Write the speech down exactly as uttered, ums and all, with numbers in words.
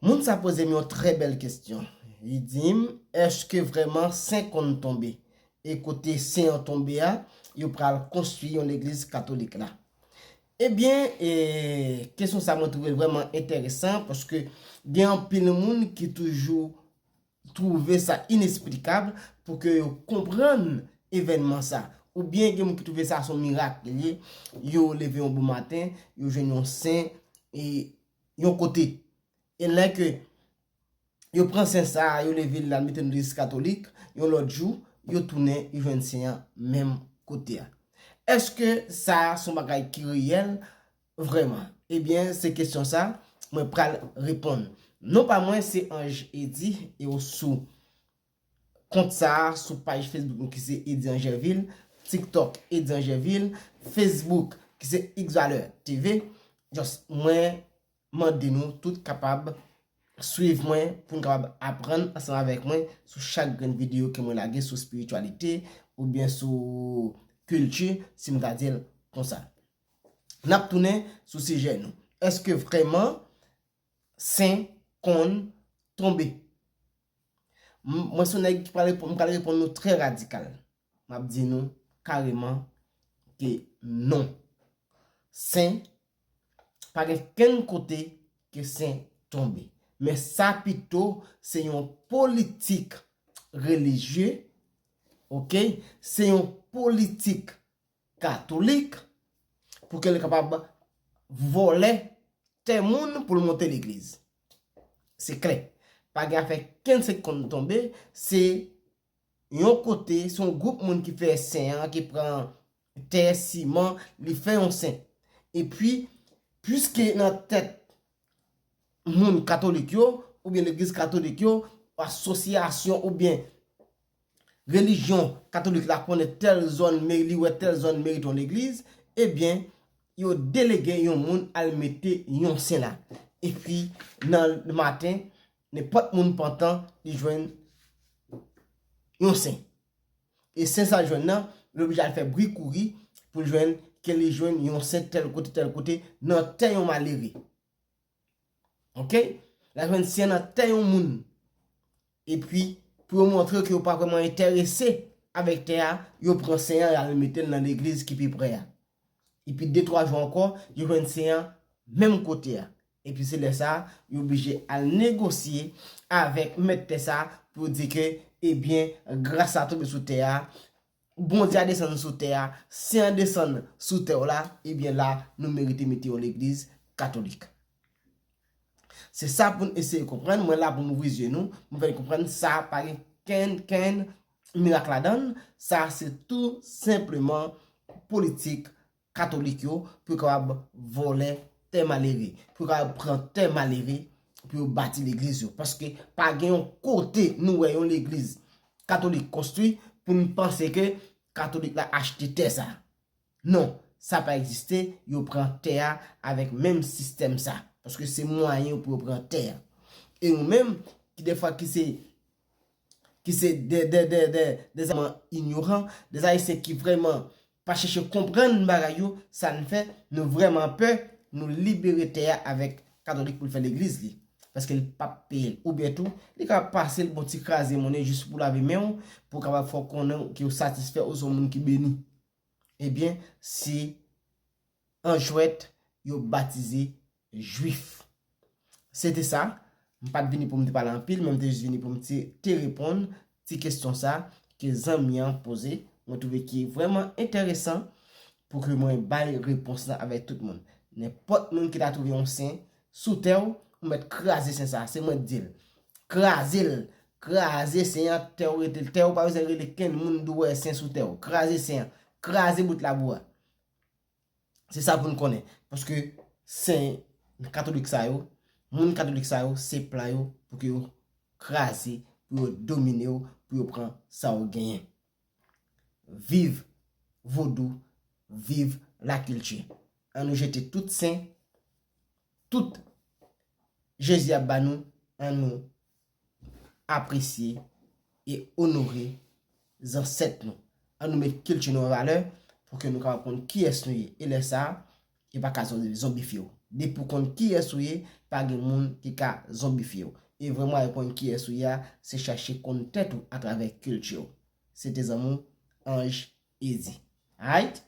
Moun sa poze m yon trè bèl kesyon. Li di m, èske vrèman sen konn tonbe? E kote sen an tonbe a, yo pral konstwi yon legliz katolik la. Ebyen, e, kesyon sa mwen twouve l vrèman enteresan paske gen anpil moun ki toujou twouve sa inesplikab pou ke yo konprann evènman sa. Oubyen gen moun ki twouve sa se yon mirak li ye, yo leve yon bon maten, yo jwenn yon sen e yon kote. E lè ke yo pran sen sa a, yo leve l al mete l nan legliz katolik, yon lòt jou, yo tounen, yo jwenn sen an menm kote a. Èske sa a se yon bagay ki reyèl vrèman? Ebyen, se kesyon sa mwen pral reponn. Non pa mwen, se Ange Eddy, e w sou kont sa a, sou paj Facebook nou ki se Eddy Angerville, TikTok Eddy Angerville, Facebook ki se X Valeur T V. Just, mwen mande nou tout kapab swiv mwen pou n kapab aprann ansanm avèk mwen sou chak grenn videyo ke mwen lage sou espirityalite oubyen sou kilti, si m ta di l konsa. N ap tounen sou sijè nou. Èske vrèman sen konn tonbe? M-, mwen se yon nèg ki pral reponn, m pral reponn nou trè radikal. M ap di nou kareman ke non. Sen, pa gen kenn kote ke sen tonbe. Men sa pito se yon politik relijye, oke? Se yon politik katolik pou ke l kapab vòlè tè moun pou l monte legliz. Se klè. Pa gen afè kenn sen konn tonbe, se yon kote, se yon gwoup moun ki fè sen an, ki pran tè, siman, li fè yon sen. Epi, piske nan tèt moun katolik yo, oubyen legliz katolik yo, asosyasyon oubyen relijyon katolik la konnen tèl zòn, me-, li wè tèl zòn merite yon legliz, ebyen, yo delege yon moun al mete yon sen la. Epi, nan maten, nenpòt moun pantan, li jwenn yon sen. E sen sa l jwenn nan, li oblije al fè bri kouri pou l jwenn ke li jwenn yon sen tèl kote, tèl kote, nan tè yon malere. Oke? L al jwenn sen nan tè yon moun. Epi, pou yo montre ke yo pa vrèman enterese avèk tè a, yo pran sen an, y al mete l nan legliz ki pi pre a. Epi de twa jou ankò, yo jwenn sen an menm kote a. Epi se lè sa a, yo oblije al negosye avèk mèt tè sa a pou yo di ke, ebyen, gras la tonbe sou tè a, Bondye a desann sou tè a, sen an desann sou tè w la, ebyen la, nou merite mete yon legliz katolik. Se sa pou n eseye konprann. Mwen la pou m ouvri zye nou, pou m fè n konprann sa pa gen kenn, kenn mirak ladan l. Sa se tou senpleman politik katolik yo pou yo kapab vòlè tè malere, pou yo kapab pran tè malere pou yo bati legliz yo. Paske pa gen yon kote nou wè yon legliz katolik konstwi pou n panse ke katolik la achte tè sa. Non, sa pa egziste, yo pran tè a avèk menm sistèm sa. Paske se mwayen yo pou yo pran tè a. E nou menm, ki defwa ki se, ki se de, de, de, de, de Ayisyen inyoran, de Ayisyen ki vrèman pa chèche konprann bagay yo, sa n fè, nou vrèman pè, nou libere tè a avèk katolik pou l fè legliz li. Paske l p ap peye l. Oubyen tou, li ka pase l bon ti kraze monnen jis pou lave men w, pou kapab fè w konnen ke w satisfè ou se yon moun ki beni. Ebyen, se an jwèt yo batize jwif. Se te sa, m pa t vini pou m te pale anpil, men m te jis vini pou m te, te reponn ti kesyon sa ke zanmi an poze. Mwen twouve ki vrèman enteresan pou ke mwen bay repons lan avèk tout moun. Nenpòt moun ki ta twouve yon sen sou tè w, ou mèt kraze sen sa, se mwen k di l. Kraze l, kraze sen an, tè w rete l tè w, pa bezwen rele kenn moun di w wè sen sou tè w. Kraze sen an, kraze bout labou a. Se sa pou n konnen. Paske sen katolik sa yo, moun katolik sa yo, se plan yo pou ke yo kraze, pou yo domine w, pou yo pran sa w genyen. Viv vodou, viv lakilti. Ann nou jete tout sen, tout Jezi ap ba nou, ann nou apresye e onore zansèt nou. Ann nou met kilti nou an valè pou ke nou kapab konn kiyès nou ye. E lè sa a, e pa ka zonbifye w. Depi w konn kiyès ou ye, pa gen moun ki ka zonbifye w. E vrè mwayen konn kiyès ou ye a, se chache konn tèt ou atravè kilti w. Se te zanmi w, Ange Ezi. Alright?